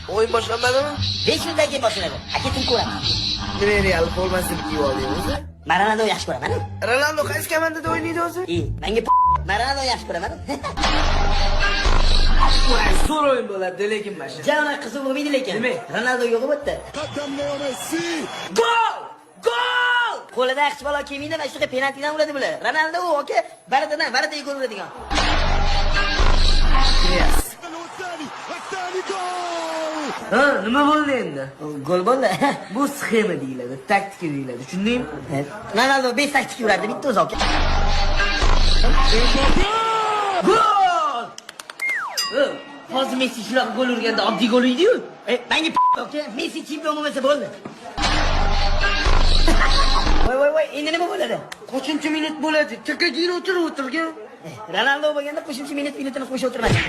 O'yin boshlanmadimi? 5 minutdan keyin boshlanadi. Aka, kim ko'raman? Nima, Real formasini kiyib olding o'zi? Man Ronaldo yaxshi ko'raman. Ronaldo qaysi komandada o'ynaydi o'zi? E, menga man Ronaldo yaxshi ko'raman. Zo'r o'yin bo'ladi, lekin mana shu. Jana qiziq bo'lmaydi lekin. Nima? Ronaldo yo'q bu yerda. قدم ليو ميسي. Gol! Gol! Qo'lida hech balo kelmaydi, mana shunaqa penaltidan uradi bular. Ronaldo u aka, ворота dan, ворота ga gol uradigan. Yes. والثاني، الثاني، جول! Ha, nima bo'ldi endi? Gol bo'ldi. Bu sxema deyiladi, taktika deyiladi. Tushundingmi? Ronaldo 5 taktika uradi bitta o'zi aka. Gol! Ha, hozir Messi shunaqa gol urganda oddiy gol edi-yu. E, menga aka, Messi chempion bo'lmasa bo'ldi. Voy voy voy, endi nima bo'ladi? Qo'shimcha minut bo'ladi. Takaga o'tirib o'tirgan. Ronaldo bo'lganda qo'shimcha minut minutini qo'shib o'tirmaydi.